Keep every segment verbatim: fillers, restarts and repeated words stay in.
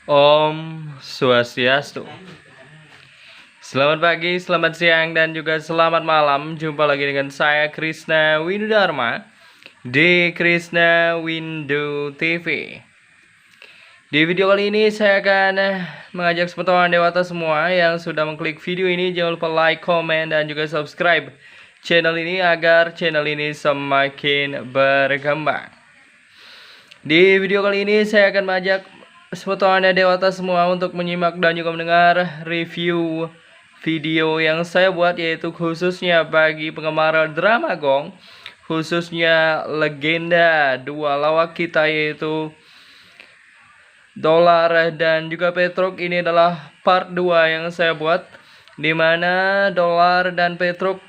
Om Swastiastu. Selamat pagi, selamat siang, dan juga selamat malam. Jumpa lagi dengan saya, Krisna Windu Dharma, di Krisna Windu T V. Di video kali ini saya akan, eh, mengajak sepengetahuan dewata semua yang sudah mengklik video ini, jangan lupa like, komen, dan juga subscribe channel ini agar channel ini semakin berkembang. Di video kali ini saya akan mengajak sepengetahuan dewata semua untuk menyimak dan juga mendengar review video yang saya buat, yaitu khususnya bagi penggemar drama Gong, khususnya legenda dua lawak kita, yaitu Dolar dan juga Petruk. Ini adalah part dua yang saya buat, di mana Dolar dan Petruk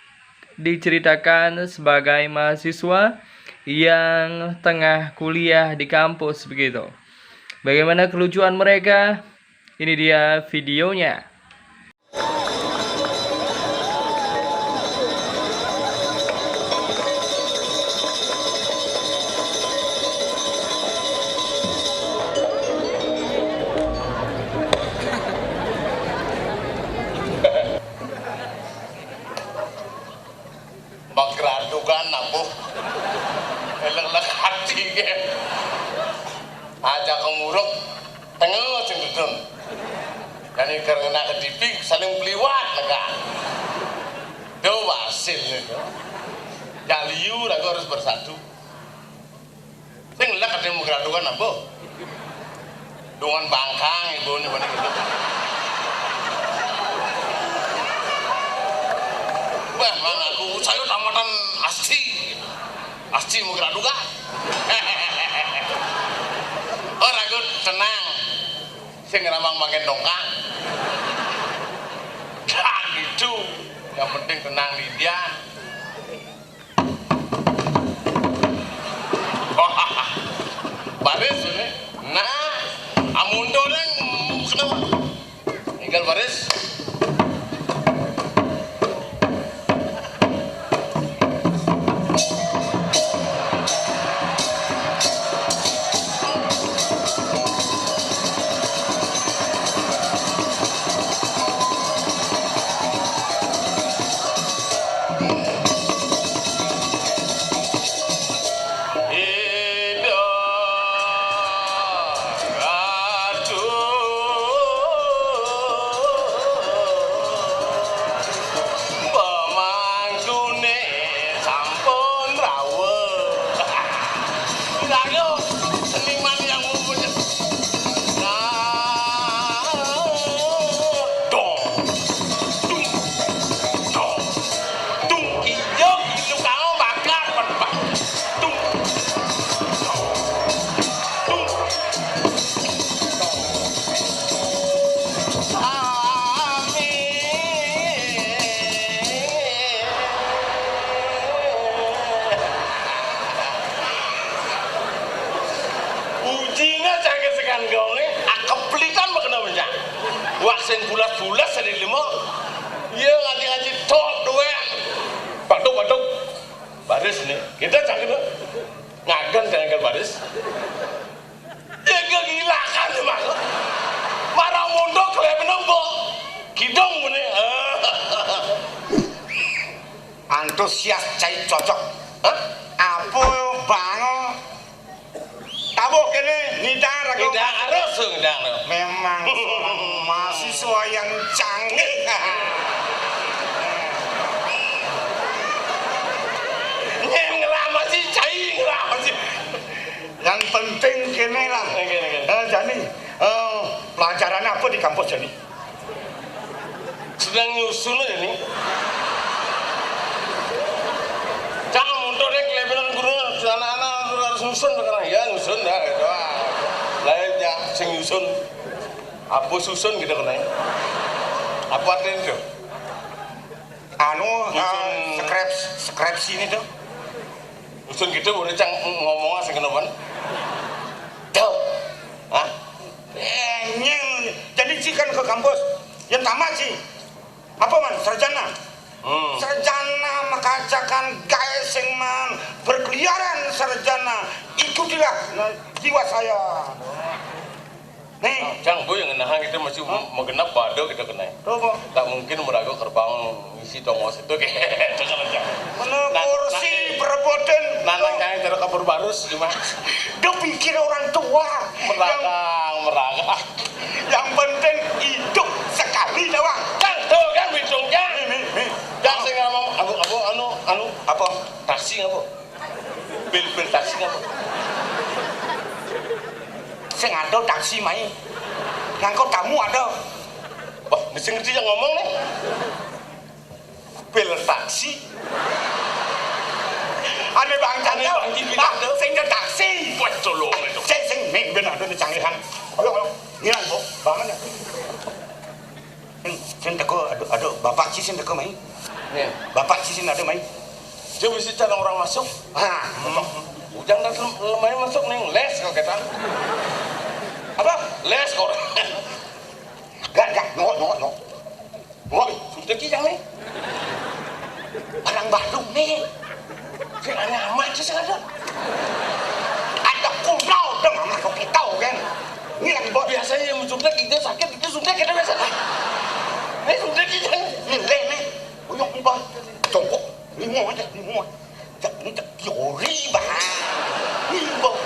diceritakan sebagai mahasiswa yang tengah kuliah di kampus begitu. Bagaimana kelucuan mereka? Ini dia videonya. Magradukan ampuh. Elek-elek hati ke. Aja kemuruk. Tengok sing dudun. Jadi karena kedipik saling beliwat lega. Do hasil itu. Yang liu lagu harus bersatu. Sing lek ada mau graduan apa? Dengan bangkang ibu ini mana gitu. Wah, mana aku saya tamatan asti. Asti mau graduan. Oh, ragu tenang. Sing ramang makin dongkang. Gak gitu. Yang penting tenang di dia. Baris ini. Nah, amundur yang kenapa? Tinggal baris. Pemangkune sampun rawuh. Ayo, seniman yang mempunyai. Nah, dong. Dung. Dong. Dung. Iya, itu kamu bakar, Pak. Dung. Dung. Amin. Ujine cangkir sekan gonge, akeplikan makena mencak. Wah, sing bulas-bulas sing limo. Iya, ngaji-ngaji tok doang. Batuk-batuk. Baris nih, kita cangkir. Ngagen cangkir baris. Ya, kegilaan sih, Mas. Marang mondok, kelihatan nembo. Kidong, mene. Antusias cai cocok. Hah? Apa bango? Tabuh kene, ngidang aku. Ngidang harus, ngidang harus. Memang seorang mahasiswa yang canggih. Nyen ngelamasi, cai ngelamasi. Yang penting kene lah. Oke, oke. Eh, Jani, eh, pelajarannya apa di kampus, Jani? Sedang nyusun aja nih. Cang mundur ya, kelebihan guru, anak-anak harus nyusun sekarang. Ya, nyusun dah, gitu. Ah. Lain ya, sing nyusun. Apa susun gitu kena. Apa artinya itu? Anu, nyusun. Eh, skrips, skripsi ini tuh. Nyusun gitu, udah cang ngomong sing kena ban. Tuh. Hah? Eh, nyeng. Jadi sih kan ke kampus. Yang tamat sih. Apa man? Sarjana. Hmm. Sarjana makacakan gae sing man berkeliaran sarjana. Ikutilah, nah, jiwa saya. Nih, Cang, Bu, yang ngenahan kita masih mau genap bado kita kena. Tuh, Bu. Tak mungkin merago kerbang isi tongos itu kayak itu kan aja. Mana kursi perebutan? Nah, nah, nah, cara kabur barus cuma. Dia pikir orang tua. Meragang, meragang. Yang penting hidup sekali doang. Cang, tuh kan, Bicung, Cang. Nih, nih, nih. Cang, saya ngomong, anu, anu, anu, anu, apa? Taksi apa? Bil, bil taksi apa? Sing ada taksi, mai. Ngangkut kamu ada. Wah, mesti ngerti yang ngomong nih. Bil taksi. Aneh banget. Aneh banget, nah, sing ada taksi. Wah, tolong itu. Sing, sing, nih, benar ada nih canggihan. Ayo, ayo. Ngilang, Bu. Bangun ya. Sing, sing teko, aduh, aduh, bapak sih sing teko, mai. Nih. Bapak sih sing ada, mai. Dia bisa cara orang masuk. Ah, hmm. Ujang dan lem-, lemai masuk nih, les kok kita. Apa? Les kok. Gak, gak, no, no, no. No, sudah kijang nih. Orang Bandung nih. Sing aneh amat sih, sing ada. Ada kuno, udah mama kok kita, kan. Ini lagi bawa biasanya yang suntik itu sakit, itu suntik kita biasa. Ini suntik kita. Ini, ini. Uyuk, ini, Bang. Jongkok. Ini mau aja, ini mau. Cak, ini cak teori, Bang. Ini, Bang.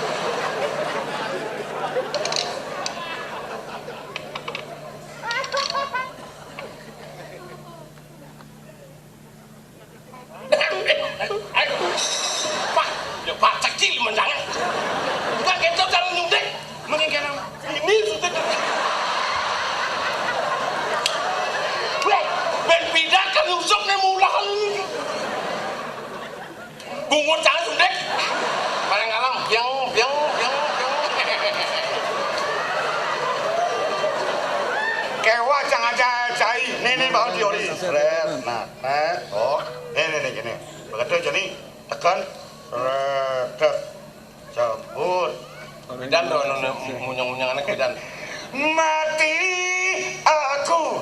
Pak, ya Pak, cekil menjangan. Enggak, kita jangan nyuntik. Mending kena ini suntik. Weh, ben pidan kan nyusuk nih mulahan ini. Bungut jangan suntik. Paling alam, biang, biang, biang, biang. Kewa jangan cai. Nih, nih, mau teori. Seret, nah. Eh, oh, ini, ini, gini. Begitu, jadi tekan. Seret, tet. Campur. Bidan tuh, anu, anu, munyang-munyang anak bidan. Mati aku.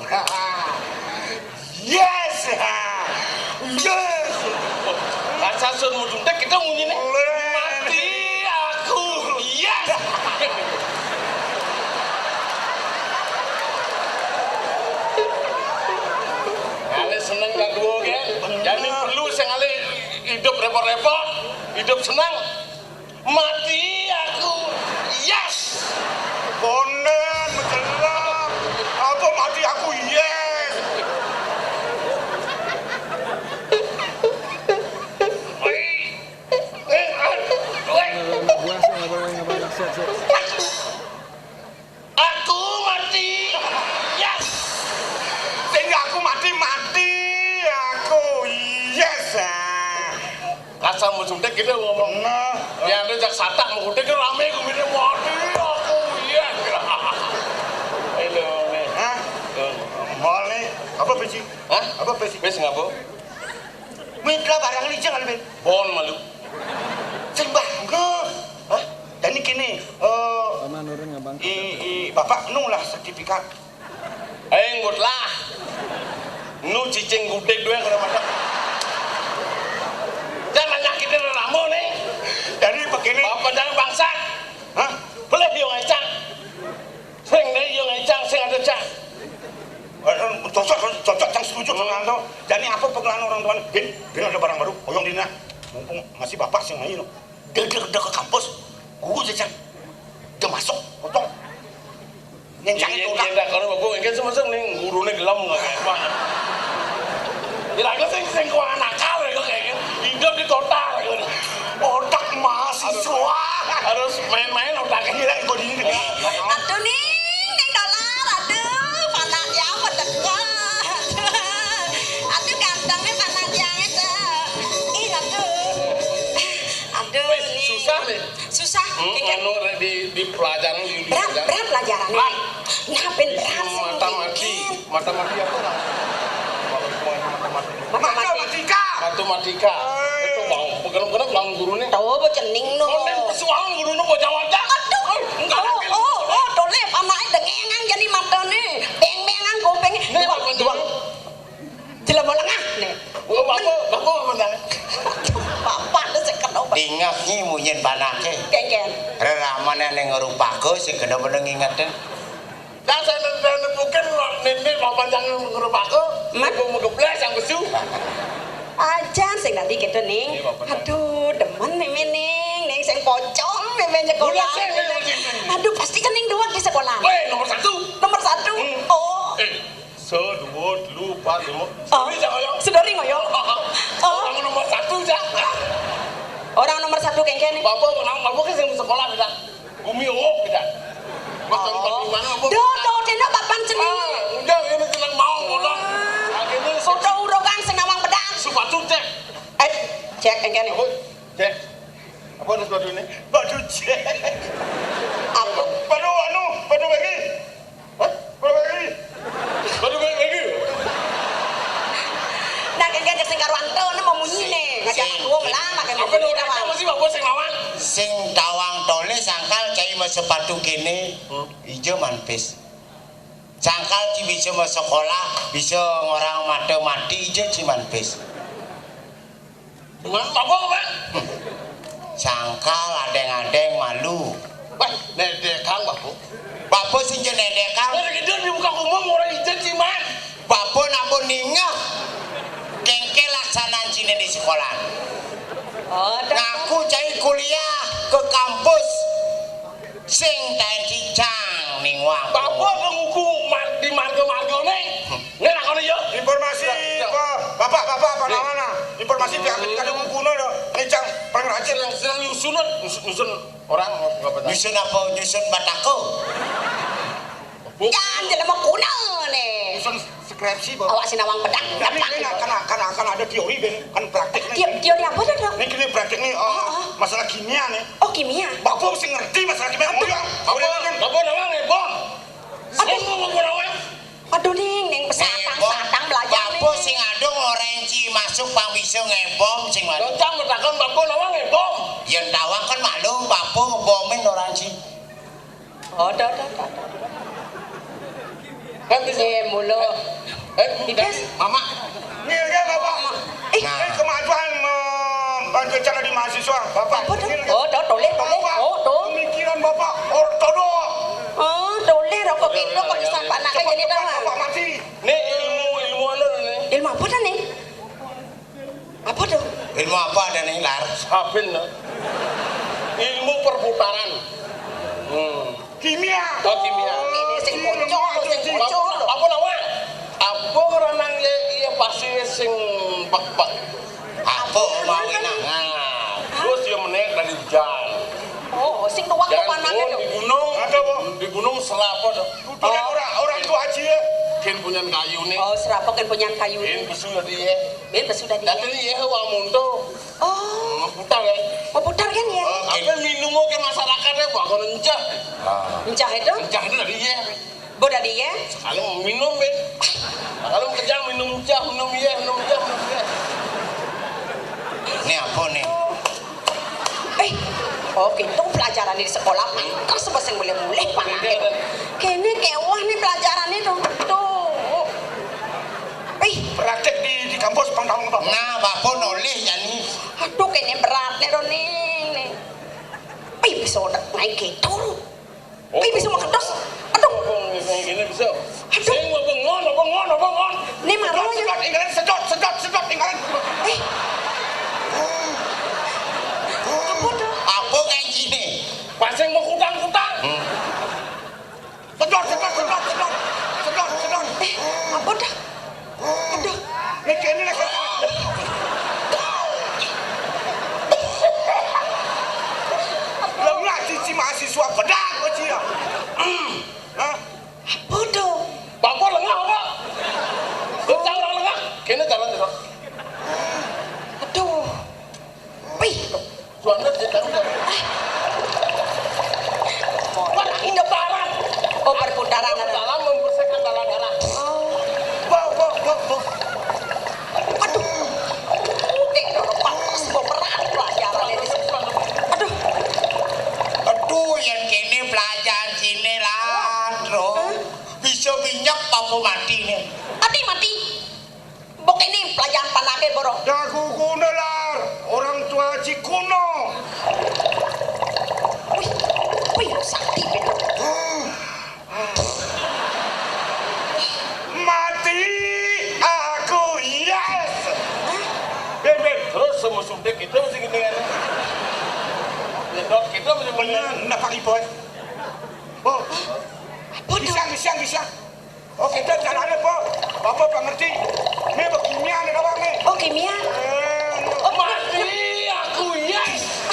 Yes. Yes. Asa sun mudun teh kita munyi nih. Mati aku. Yes. Kali seneng gak dua kan? Jadi perlu sing kali hidup repot-repot, hidup senang. Mati aku. Yes. Konden, mencelang. Apa mati aku? Yes. Wih. Eh, ah, wih. Nggak boleh, nggak boleh, nggak boleh. Siap, siap. Aku mati. Yes. Sehingga aku mati, mati. Aku, yes. Ah. Asal mau suntik kita ngomong. Nah. Ya, ada jak satak mau suntik kan rame, gue mikir, "Mati aku, yes." Ayo, nih. Hah? Tuh. Mau nih. Apa besi? Hah? Apa besi? Besi ngapa? Mitra barang licin kali, Ben. Bon malu. Sing banget. Hah? Dan ini gini, eh, Sama nurun ngabang. I, i, bapak nu lah sertifikat. Eh, ngut lah. Nu cicing gudeg doang kalau masak. Jangan nyakitin ramo nih. Jadi begini. Bapak jangan bangsa. Hah? Boleh dia ngecang. Sing deh, iya, Cang, sing ada, Cang. Eh, eh, cocok, cocok, Cang, setuju, Cang, Anto. Jadi apa pengenalan orang tua? Bin, bin ada barang baru, oyong dina. Mumpung masih bapak sing main, dia, dia, dia ke kampus. Guru aja, Cang. Dia masuk, potong. Nyencang itu udah. Iya, kalau bapak, kan semasa nih, gurunya gelem, nggak kayak apa. Kira-kira sing, sing kuangan nakal, ya, kayak gitu. Hidup di kota, gitu. Otak mahasiswa. Harus main-main otaknya. Kira gue di ini. Aduh, Ning, Ning Dolar, aduh, panak yang mendekat. Aduh, gantengnya panak yang itu. Ih, aduh. Aduh, Ning. Susah, nih. Susah. Hmm, anu, di, di pelajaran, di, di berat, pelajaran. Berat pelajaran. Berat. Nah, ben berat sih, matematik. Matematika apa lah? Matematika. Matematika. Matematika. Itu bang, bener-bener bang gurunya. Tahu apa cening no? Konten persoalan gurunya mau jawab dah. Aduh. Enggak ada. Oh, oh, oh, tuh lep, anaknya dengengan jadi matanya. Beng-bengan kupingnya. Ini dua, apa dua. Jelas mau lengah nih. Oh, bapak, bapak apa dah? Bapak tuh seket obat. Ingat nih munyin panake. Kengken. Reramane ning ngrupake sing kena meneng ingetin. Nah, saya nepukin, Nini mau panjang ngerubah aku, Mat? Aku mau geblek yang besu. Ajan sing tadi gitu, Ning. Iya, Bapak. Aduh, demen Mimin, Ning. Ning sing pocong, Mimin nyekolah. Udah, saya, saya, saya, saya. Aduh, pasti kan Ning dua di sekolah. Weh, nomor satu. Nomor satu? Hmm. Oh. Eh, sedua, telu, empat, lima. Oh. Seduri, jangan, ya. Seduri, ngoyong. Oh. Orang nomor satu, Cak. Orang nomor satu, kengkeng, Ning. Bapak, Bapak kan sing sekolah, Cak. Gumi uwuh kita. Mas, oh, di mana, Bu? Duh, duh, dene papan seni. Ah, udah, ini tenang mau, ngono. Ah. Akhirnya foto urukan sing nawang pedang. Sepatu cek. Eh, cek engkene. Apa? Cek. Apa ada sepatu ini? Sepatu cek. Apa? Sepatu anu, sepatu lagi. Hah? Sepatu lagi. Sepatu lagi. Nah, kengkene sing karo Anto, ne mau munyine. Ngajak sing aku melang, pakai apa munyine, namanya? Apa sih, Bapak, sing nawang? Sing tawang tole sangkal cai mas sepatu kene. Hmm. Ijo manpis. Sangkal ci bisa mau sekolah, bisa ngorang mata mati ijo ci manpis. Dengan apa, Pak? Sangkal adeng-adeng malu. Wah, nedekang, Bapak. Bapak sing je nedekang. Orang itu di muka umum orang ijo ci man. Bapak napa ningeh? Kengke laksanan cine di sekolah. Oh, ngaku cai kuliah ke kampus. Sing taen cicang ning wang. Bapak nguku mar-, di marga-margane. Hmm. Ngene lakone yo. Informasi, ya, ya. Bapak, Bapak, apa namanya? Informasi pihak ketika ada ngukune lho. Ngicang paling rajin. Sedang, sedang nyusun, nyusun, nyusun orang apa tadi? Nyusun apa? Nyusun batako. Bu. Jangan jelema kuna ne. Nyusun skripsi, Bu. Awak sinawang pedang. Tapi ini kan, kan, kan, kan ada teori, Ben. Kan praktek nih. Teo-, teori apa tuh, Dok? Ini gini praktek nih, eh, heeh, masalah kimia nih. Oh, kimia. Bapak mesti ngerti masalah kimia. Aduh. Ngoyo. Bapak, Bapak nawang ngebom. Aduh. Sing ngomong nawang. Aduh, Ning, Ning, satang, satang belajar, Ning. Bapak sing adung orang ci masuk pang bisa ngebom sing mari. Kencang metakan Bapak nawang ngebom. Yen tawang kan maklum Bapak ngebomin orang ci. Oh, dah, dah, dah, dah. Kan bisa. Eh, mulu. Eh, Ibas. Mama. Nggih, nggih, Bapak. Eh. Nah. Eh, kemajuan, eh, bantu cara di mahasiswa, Bapak. Apa tuh? Nggih, nggih. Oh, tuh, tulis, tulis. Bapak, oh, tuh. Pemikiran Bapak ortodok. Oh, tulis rokok gitu kok bisa anak kayak gini, tahu? Bapak mati. Nih, ilmu, ilmu anu nih. Ilmu apa dah, nih? Apa tuh? Ilmu apa ada nih, Lar? Sabin, no. Ilmu perputaran. Hmm. Kimia. Oh, kimia. Ini sing pocong, sing pocong. Apa nama? Apa ngeranang ya, iya pasti sing pek-pek. Apa mau enak? Nah, terus dia menek dari hujan. Oh, sing tuang. Dan kemana turun gitu? Di gunung, ada, Bu. Di gunung serapa tuh? Tuturin orang, orang tua aja ya. Kin punyan kayu nih. Oh, serapa kan punyan kayu nih. Kin besu tadi ya. Bin besu tadi ya. Tadi ya, wah, muntuh. Oh. Ngeputar kan? Ngeputar kan ya? Oh, apa minum ke masyarakat ya, wah, kalau encah. Ah. Encah itu? Encah itu tadi ya. Bo tadi ya? Kalau minum, Bin. Kalau kerja minum encah, minum ya, minum encah, minum ya. Ini apa nih? Eh, oh, gitu pelajaran di sekolah, mangkes apa sing mulih-mulih, Pak. Kene kewah nih pelajaran itu. Tuh. Eh. Praktek di, di kampus, pang tahu, Bapak. Nah, Bapak nolih, ya, nih. Aduh, kene berat nih, Roni. Nih. Eh, bisa udah naik gitu. Oh. Ih, bisa makan dos. Aduh. Ini bisa. Aduh. Sing, apa ngon, apa ngon, apa ngon. Ini marah ya. Sedot, sedot, sedot, sedot, sedot, ingat. Eh. Apa tuh? Apa kayak gini? Pasang mau kutang-kutang. Hmm. Sedot, sedot, sedot, sedot. Sedot, sedot. Eh, apa dah? Aduh. Nek kene nek. Lengah cici mahasiswa bedak kok, Ci, ya. Hah? Bodoh. Bapak lengah apa? Kok orang lengah? Kene jalan terus. Aduh. Wih. Suami dia taruh dari. Wah, ini lebaran. Oh, perputaran. Dalam membersihkan darah-darah. Oh. Bo, bo, bo, bo. Aduh. Ini udah lepas, bo, berat pelajaran ini. Aduh. Aduh, yang kene pelajaran sini lah, bro. Hah? Bisa minyak apa mati nih? Mati, mati. Mbok ini pelajaran panake, Boro. Ya, gugune, Lar. Orang tua Cikuno. Wih, wih, sakti, Bro. Hmm. Kita mesti gini kan. Nyedot kita mesti bener. Bener, ndak pakai boy. Oh, apa tuh? Gisang, gisang, gisang. Oh, kita caranya, Po. Bapak, Pak ngerti. Ini apa kimia nih, kawan nih? Oh, kimia. Eh, oh, mati aku, yes.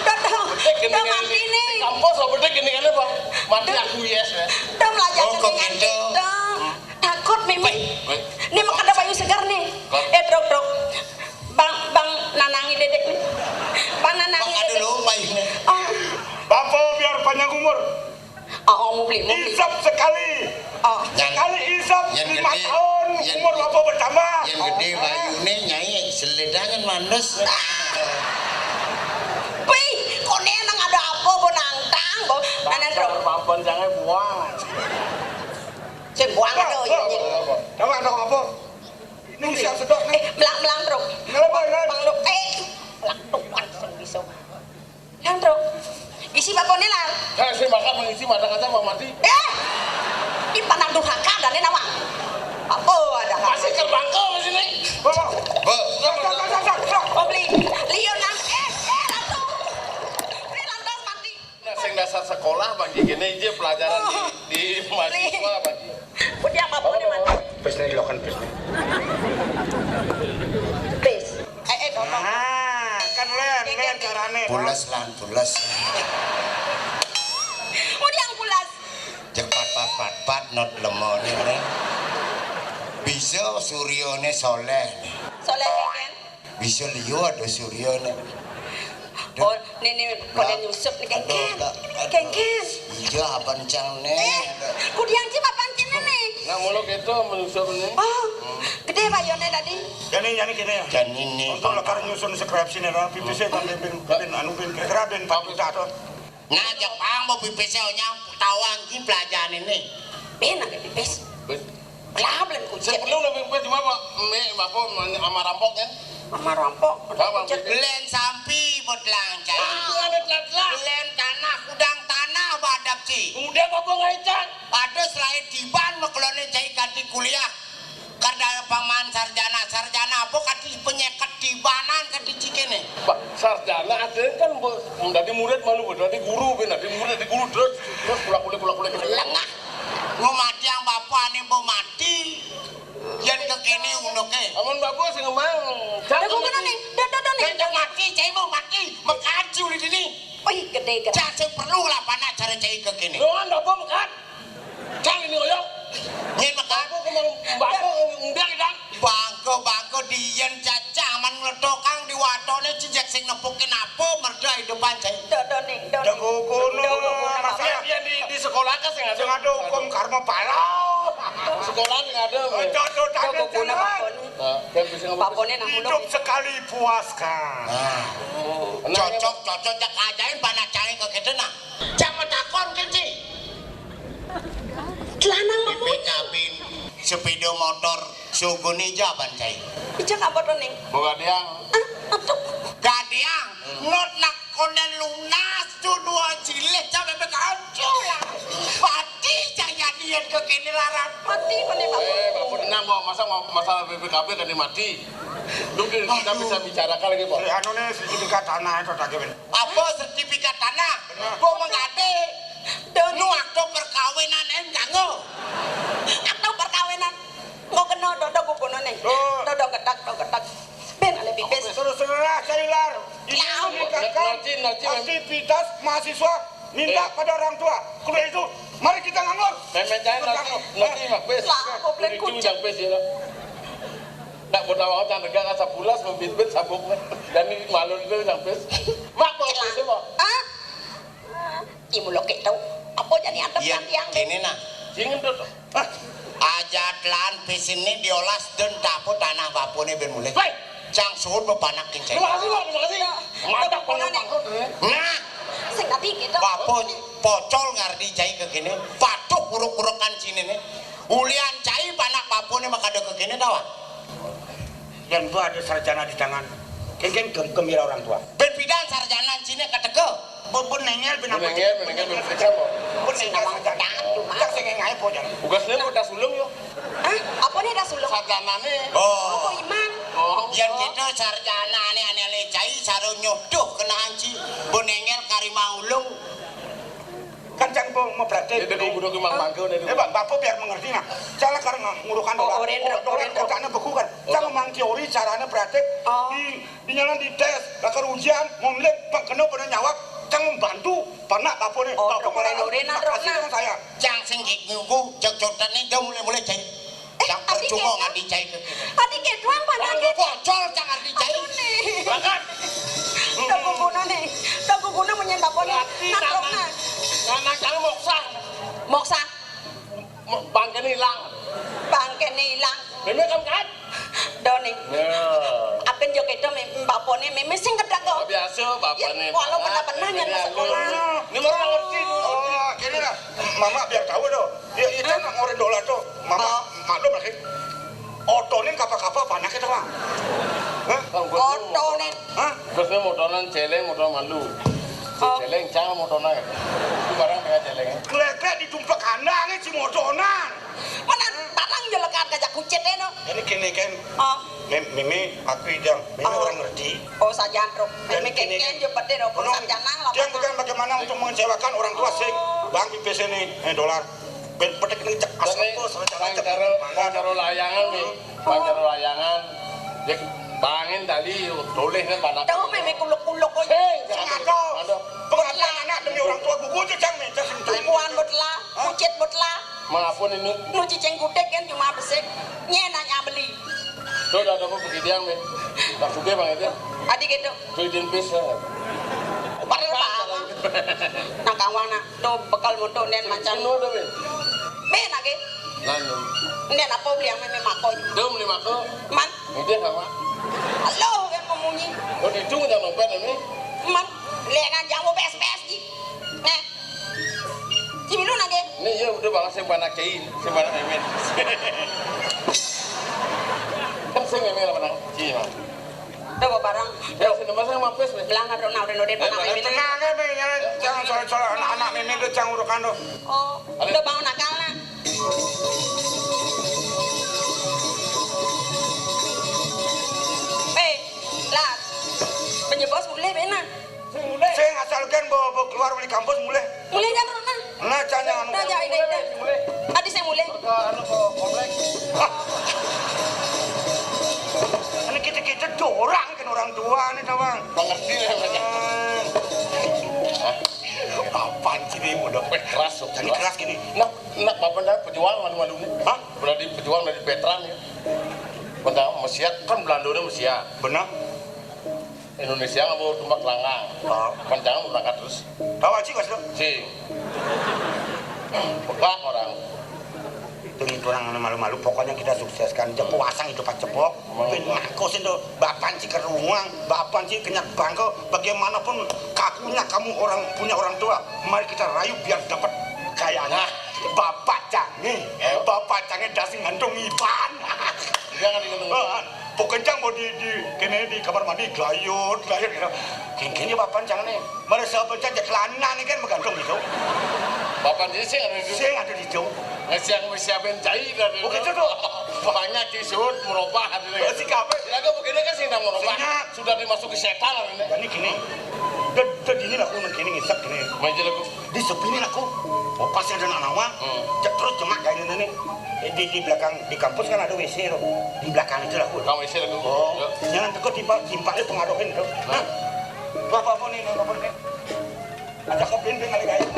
Udah tahu. Udah mati nih. Kampus apa deh gini kan, Pak? Mati aku, yes, ya. Udah belajar. Oh, kok gitu? Takut, Mimi. Ini mah kada bayu segar nih. Eh, Truk, Truk. Bang, Bang Nanangi dedek nih. Bang Nanangi. Bang, ada dedek. Lo, Pak, ini. Oh. Bapak biar panjang umur. Oh, oh, mau beli, mau beli. Isap sekali. Oh. Sekali isap lima tahun, umur Bapak bertambah. Yang gede bayune, Nyai, seledangan mandes. Pih, kone nang ada apa, bo nangtang, bo. Nana, Truk. Papan jangan buang. Sing buang ada, ya. Tahu ada apa? Ini usia sedok nih. Eh, melang-melang, Truk. Kenapa, Bang? Bang, Truk. Eh, melang tuan sing bisa. Yang, Truk. Isi bakone, Lar. Saya sih makan mengisi mata kata Bang Mati. Eh! Di panang durhaka dan ini nama. Apa ada? Masih ke bangko di sini. Bapak. Bapak. Sok, sok, sok, sok, sok. Oh, beli. Lion nang. Eh, eh, Ratu. Ini lantas mati. Nah, sing dasar sekolah, Bang, gini aja pelajaran di, di mahasiswa, Bang. Udah apa nih, Mas? Pes nih, lokan pes nih. Pes. Eh, eh, tolong. Ah, kan len, len carane. Pulas, Lan, pulas. Udah yang pulas. Cek pat, pat, pat, pat, not lemone, len. Bisa suryone soleh. Soleh, kan? Bisa liwat ada suryone. Oh, nene pada nyusup nih, Kengken. Aduh, tak, aduh. Kengken. Iya, apa encang nih? Eh, kudiang cip apa encang nih? Nah, mulu gitu menyusup nih. Oh, gede bayone tadi. Jani, jani gini ya. Jani nih. Untuk lekar nyusun skripsi nih, Ron. Pipis saya kan bin, bin, anu bin, kira-kira bin empat juta tuh. Nah, Jepang mau pipis saya nyang tawang ki pelajaran ini. Bin ada pipis. Bin. Belah, belah kucing. Sebelum lebih pipis cuma apa? Mi, apa, ama rampok kan? Ama rampok. Apa, kucing. Belen sampi buat langcai. Ah, itu ada telat-telat. Belen tanah, kudang tanah, badap ci. Udah apa ngaican? Padus lahir tiban, mekelone cai ganti kuliah. Karena paman sarjana, sarjana apa kati penyeket tibanan kati cikene. Pak, sarjana ada kan, Bu. Dari murid malu, dari guru, dari murid, dari guru, terus, terus pula kuliah, pula kuliah. Lengah. Mau mati yang bapak nih, mau mati. Yang kekene unoke. Amun bapak sing ngomong. Dah, gua kena nih. Dah, dah, dah, nih. Yang mati, cai mau mati. Mekaji udah dini. Wih, gede, gede. Cak sing perlu lah panak cara cai kekene. Doan bapak mekat. Cang ini oyok. Nyen mekat. Aku kemang bangko enggak, Dang. Bangko, bangko diyen cacah man ngletokang di watone cijek sing nepukin apa merda hidupan cai. Dodo nih, dodo. Jago kono, Mas. Yang, yang di, di sekolah kan sing ada. Sing ada hukum karma pala. Sekolah sing ada. Jago, jago, jago. Nah, kan bisa ngomong. Hidup sekali puaskan. Nah. Cocok, cocok, cak ajain panak cai kekene nah. Cak metakon keci. Celanang B P K B, sepeda motor, sugune jaban cai. Ijak apa to, Ning? Boga tiang. Ah, apa? Gadiang, not nak konden lunas tu dua jilid sampai bekancul lah. Pati jaya niat kekene laran. Mati mana, Bapak? Eh, Bapak tenang, Bapak. Masa mau masalah B P K B kan mati? Lu kita bisa bicarakan lagi, Bapak. Anu nih, sertifikat tanah itu tadi, Ben. Apa sertifikat tanah? Bener. Gua mengkate. Nu akto perkawinan em jango. Akto perkawinan. Nggo kena dodo gubernur nih. Oh. Dodo gedak, dodo gedak. Ben ale pipis. Terus terserah cari lar. Ini ya, menikahkan nanti, nanti, nanti aktivitas mahasiswa minta pada orang tua. Kudu itu, mari kita nganggur. Memecahin nanti, nanti mah pes. Lah, kok lucu kucing. Yang pes ya lah. Nak botawa can rega kan sabulas membit-bit sabuk. Dan ini malu itu yang pes. Mak, kok pes, Mak? Ah? Imu lo keto. Apa jadi ada yang kene nah. Sing entut. Aja telan pis ini diolas dan dapur tanah bapune ben mulih. Woi. Cang suhun bepanak kincai. Terima kasih, Pak. Terima kasih. Mantap, mantap, mantap. Nah. Sing tadi gitu. Bapun pocol ngardi cai kekene. Patuh kuruk-kurukan sini nih. Ulian cai panak bapune makada kekene tawa. Yang gua ada sarjana di tangan. Kengkeng gem-, gembira orang tua. Ben pidan sarjana cine katega. Bebun nengel, ben apa? Nengel, nengel, ben periksa, Bang. Bebun nengel sarjana. Cak sing ngai po, jan. Tugasnya mau tas ulung, yuk. Hah? Apa nih tas ulung? Sarjanane. Oh. Oh, Imam. Oh. Yén kita sarjana ané-ané lecai, saro nyodoh kenaan ci, mbok néngér kari maulung. Kan cang mbok mau praktek. Itu kudu ki mang mangke niku. Eh, Pak, Bapak biar mengerti nah. Salah karena ngurukan Oh, dolar. Orén, Oh, dolar orén, kotaknya beku kan. Cang mang teori caranya praktek. Oh. Di, di nyala di tes, bakal ujian, monlek, Pak kena pada nyawab, cang membantu, panak Bapak nih. Oh, Bapak orén, malah orén, terima kasih nah. Sama saya. Cang sing gik nguku, cocotane jauh mulai-mulai jai. Eh, Cang adi percuma kéto. Nganti jai ke kene. Adi kéto doang Cang panake. Bocor, cang nganti jai. Aduh, nih. Makan. Tunggu guna nih. Tunggu guna menyen Bapak nih. Berarti Natrok, tanah, nah. Tanah cang moksa. Moksa. Mo-, bangkene ilang. Bangkene ilang. Meme kan kan? Doni. Ya. Apen yo kedo me-, bapone meme sing gedang kok. Biasa bapane. Ya, walau pernah-pernah Meme nyen anu. Sekolah. Ini orang ngerti tuh. Oh, gini lah. Mama biar tahu tuh. Ya, itu nak ngorin dolar tuh. Mama Oh. maklum lagi. Otonin kapa-kapa panake tuh, Bang. Hah? Otonin. Hah? Terus ini motonan celeng, motor malu. Oh. Celeng, cang motonan. Itu barang tengah celeng. Kletek di tumpak kandangnya si motonan. Mana barang yo lekat kajak kucit eno. Ini gini kan. Oh. Mem-, Mimi, aku idang. Mimi Oh. orang ngerti. Oh, sajan truk. Dan Mimi gini keken kan. Yo pede ro. Kono, Sarjana lah. Dia bukan bagaimana untuk mengecewakan orang tua sing. Oh. Bang, pipis ini, eh, dolar. Ben petik ning cek Bang, asap tuh, sama bang cara cek. Caro, bang caro layangan nih. Bang caro layangan. Cek bangin tali, toleh kan panak. Tahu meme kuluk-kuluk kok. Hei, Sing aduh, ada. Aduh. Pengajian anak demi orang tua gugu aja, Cang, meja sing tren. Kuan botla, Hah? Kucit botla. Maafun ini. Nu cicing kutik kan cuma besik. Nyen nanya beli. Tuh, ada apa begitu yang, Bang? Tak suka, Bang, itu. Adi gitu. Tuh, izin pis, ya. Padahal apa? Nang kawan, nah. Do bekal moto nen macan. Sing udah, Be? Be nage. Lalu. Nen apa beli yang meme mako? Do beli mako. Man. Ini sama. Halo, yang memunyi. Oh, di ujung udah lompat ini. Man. Lengan jamu pes-pes ji. Nih. Cimilu nage. Ini ya udah banget sing panak cai, sing panak mimin. Kan sing mimin apa nang? Cima. Tuh, barang. Ya, sing nembak sing mampus nih. Belang ngadrok nang udah noden Eh, panak mimin. Tenang ya, Be, ya. Jangan soal-soal anak-anak mimin tuh, jangan urukan tuh. Oh, udah bangun akal nah. Eh, lah. Penyebos boleh, Be, nah. Sing asal kan bawa, bawa keluar dari kampus mulai. Mulai kan, Rona? Nah, jangan. Nah, jangan, ini, ini. Adi saya mulai. Ke anu, ke komplek. Ah. Ini kita-kita dorang kan orang tua nih, Tawang. Mengerti lah, Bang. Hah? Apaan sih ini modal? Eh, keras, loh, Jadi keras. Keras gini. Nah, nah, apa dah pejuang malu-malu nih? Hah? Berarti pejuang dari veteran ya. Benda Mesiat kan Belanda udah Mesiat. Benar. Indonesia nggak mau tumbak langgang. Oh. Kencang berangkat terus. Tahu aja, Mas, lo? Si. Pekak orang. Itu nih orang malu-malu. Pokoknya kita sukseskan. Jepuk asang itu Pak Cepok. Mau. Pin mangko sih tuh. Bapan sih keruang. Bapan sih kenyang bangko. Bagaimanapun kakunya kamu orang punya orang tua. Mari kita rayu biar dapat kayaknya. Nah. Bapak Cange. Eh. Bapak Cange dasi ngandung Iban. Jangan digendong. Pokoknya mau di, di, kene di kamar mandi, glayut, glayut gitu. Kene, kene bapak jangan nih. Mana siapa cak lanang nih kan bergantung gitu. Bapak ini sih ada di Sing ada di jauh. Nah, siang siapin cai dari Oh, gitu tuh. Banyak di suhut merubah hati Oh, si kafe. Lagu begini kan sih nang merubah. Sehingga Sudah dimasuki setan ini. Jadi gini. Ded, ded ini aku nang kene ngisep gini. Meja lagu. Di sepi ini aku. Oh, pas ada anak nawa. Hmm. Cek terus cuma kayak ini nih. Eh, di, di belakang di kampus kan ada W C loh. Di belakang itu lah aku. Kang W C lagu. Oh, Ya. Jangan teko timpa, timpa itu pengaruhin tuh. Nah. Hah? Apa apa nih, apa nih? Aja kok pimpin kali kayak.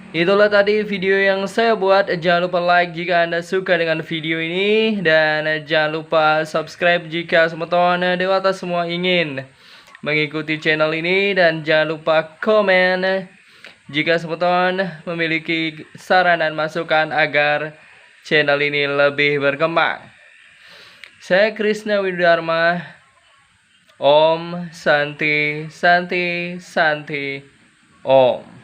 Itulah tadi video yang saya buat. Jangan lupa like jika Anda suka dengan video ini, dan jangan lupa subscribe jika semeton dewata semua ingin mengikuti channel ini, dan jangan lupa komen jika semeton memiliki saran dan masukan agar channel ini lebih berkembang. Saya Krisna Widarma. Om Santi, Santi, Santi, Om.